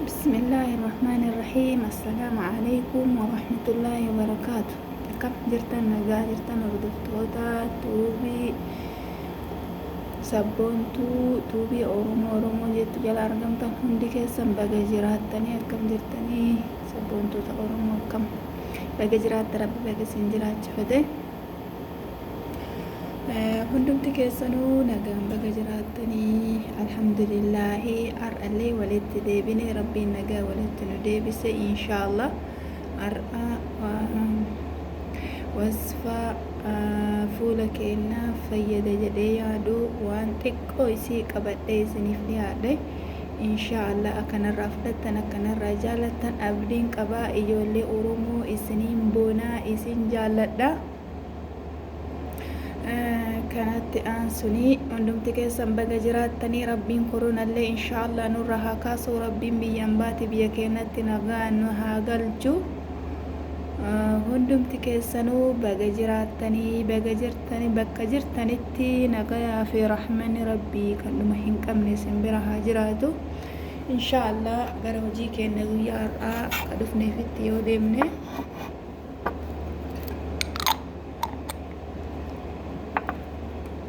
Bismillaahi Rahmaani Rahiim. Assalaamu Aleykum Warahmatullaahi Wabarakaatu. Akkam jirtan nagaa jirtan hordoftoota tuubii sabboontuu tuubii Oromoo Oromoo jettu jala argamtan hundi keessan baga jiraattanii akkam jirtanii sabboontoota Oromoo akkam baga jiraatta rabbi baga isin jiraachifate. Hundumti keessanuu nagaan baga jiraattanii alhamdulillaahi har'allee walitti deebine rabbiin nagaa walitti nu deebise inshaallah har'a wasfa fuula keenyaaf fayyada jedhee yaadu waan xiqqoo isii qabadhee isiniif dhiyaadhe inshaallah akkanarraa fudhattan akkanarraa jaalattan abdiin qabaa ijoollee oromoo isiniin boonaa isin jaalladha. Kanatti aansuni hundumti keessan baga jiraattanii rabbiin koronallee inshaallah nurra haa kaasu rabbiin biyyaan baati biyya keenyatti nagaa nu haa galchu hundumti keessanuu baga jiraattanii baga jirtanii bakka jirtanitti nagayaa fi rahmanni rabbii kan dhuma hin qabne isin bira haa jiraatu inshaallah gara hojii keenya guyyaa har'aa ka dhufneefitti yoo deemne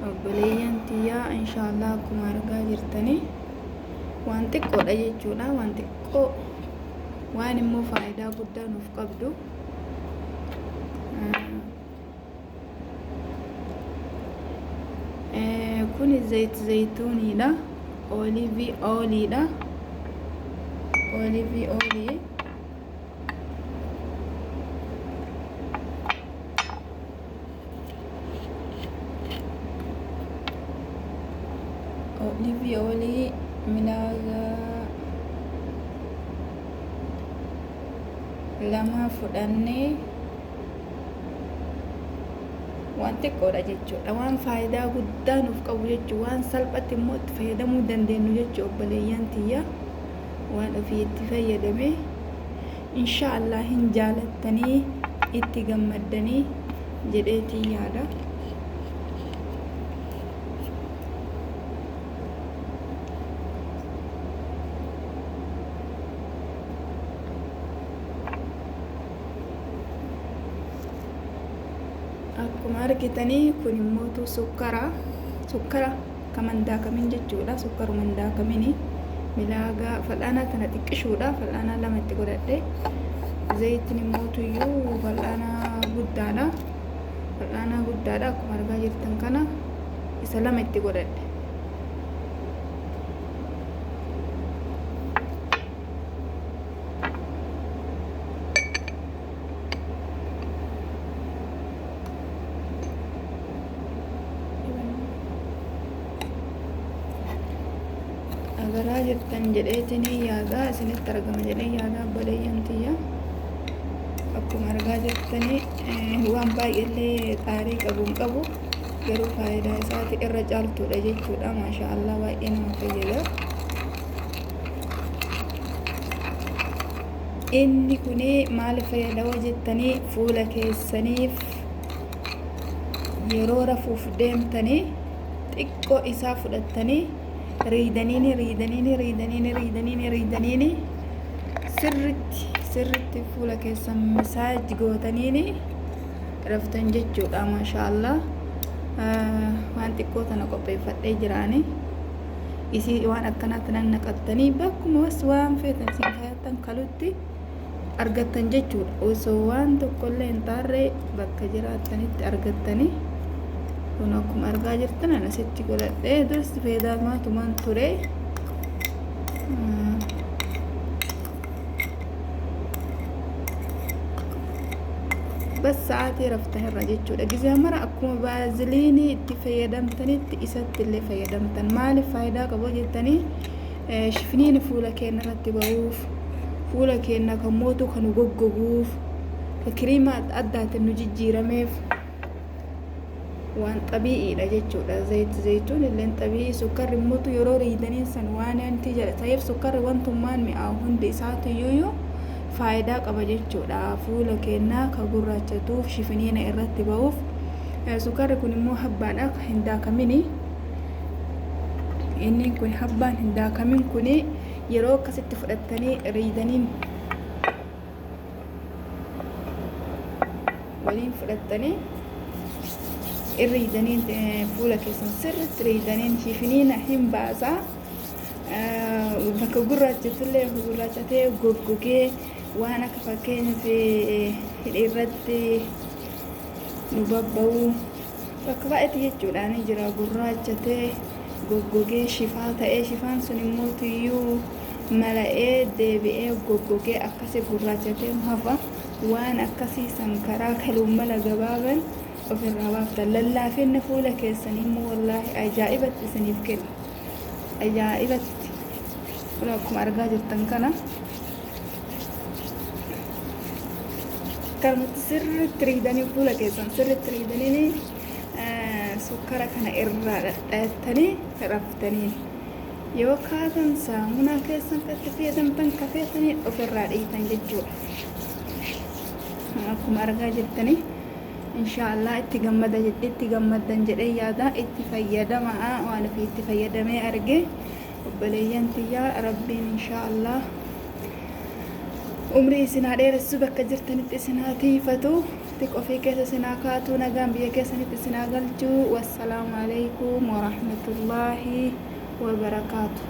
Obboleeyyan tiyyaa inshaallah akkuma argaa jirtanii waan xiqqoodha jechuudha waan xiqqoo waan immoo faayidaa guddaa nuuf qabdu kuni zayit zayituuniidha oolivii ooliidha oolivii oolii Olivii olii milaaga lama fudhannee waan xiqqoodha jechuudha. Waan faayidaa guddaa nuuf qabu jechuudha. Waan salphatti immoo itti fayyadamuu dandeenyu jechuudha obboleeyyan tiyya. Waan ofii itti fayyadame insha Allah hin jaalattanii itti gammaddanii jedheetiin yaada. Akkuma argitanii kun immootu sukkara sukkara kaman daakamin jechuudha sukkaruma hin daakamini milaagaa fal'aanaa tana xiqqishuudha fal'aanaa lama itti godhadhe zayitiin immootuyyuu fal'aanaa guddaadha fal'aanaa guddaadha akkuma argaa jirtan kana isa lama itti godhadhe Agaraa jirtan jedheetiin yaada isinitti argama jedhee yaada obboleeyyan tiyya. Akkuma argaa jirtanii waan baay'eellee xaarii qabu hin qabu garuu faayidaa isaati irra caaltuudha jechuudha. Maashaa Allah baay'ee nama fayyada. Inni kuni maaliif fayyada hoo jettanii fuula keessaniif yeroo rafuuf deemtanii xiqqoo isaa fudhattanii riidaniini riidaniini riidaniini riidaniini riidaniini sirritti sirritti fuula keessan misaaj gootaniini raftan jechuudha maashaallah waan xiqqoo tana qopheeffadhee jiraani isii waan akkanaa tanan naqattanii bakkuma was waan feetan isin kaayattan kalutti argattan jechuudha osoo waan tokkollee hin taarre bakka jiraattanitti argattanii kun akkuma argaa jirtan ana asitti godhadhee duras fayyadamaa tumaan ture. Bas sa'aatii raftan irra jechuudha. Gizee mara akkuma baaziliinii itti fayyadamtanitti isatti illee fayyadamtan. Maaliif faayidaa qabu jettanii shifniin fuula keenya irratti ba'uuf, fuula keenya kan mootu kan goggoguuf, kan kiriima adda addaatiin nu jijjiirameef waan xabii'iidha jechuudha. Zayit zayituun illeen xabii'ii sukkarri immoo yeroo riidaniin san waan wanti jedha ta'eef sukkarri wantummaan mi'aawu hundi isaatu iyyuu faayidaa qaba jechuudha. Fuula keenyaa ka gurraachatuuf shifiniina irratti ba'uuf sukkarri kun immoo habbaadha ka hin daakamini. Inni kun habbaan hin daakamin kun Yeroo akkasitti fudhattanii riidaniin waliin fudhattanii irriidaniin fuula keessan sirriitti riidaniin shifiniina hin baasaa. Bakka gurraachatullee gurraachatee goggogee waan akka fakkeenyaaf hidhii irratti nu babba'u bakka baay'eetti jechuudhaan jira gurraachatee goggogee shifaa ta'ee shifaan sun immoo tuyyuu mala'ee deebi'ee goggogee akkasii gurraachatee hafa waan akkasii san karaa kaluun mala gabaaban ofirraa baaftan lallaafinni fuula keessanii immoo wallaahi ajaa'ibatti isiniif kenna. Ajaa'ibatti kun akkuma argaa jirtan kana kanumatti sirriitti riidanii fuula keessan sirriitti riidanii sukkara kana irraa dhadhayattanii raftanii yoo kaatan saamunaa keessan katti fayyadamtan ka feetanii ofirraa dhiitan jechuudha. Akkuma argaa jirtanii inshaallah itti gammada itti gammaddan jedhee yaada itti fayyadamaa waan ofii itti fayyadamee arge obboleeyyan tiyyaa rabbiin inshaallah umrii isin haa dheeressu bakka jirtanitti isin haa tiifatu tiq ofii keessa isin haa kaatu nagaan biyya keessanitti isin haa galchu. Wassalaamu alaikum warahmatullaahi wabarakaatu.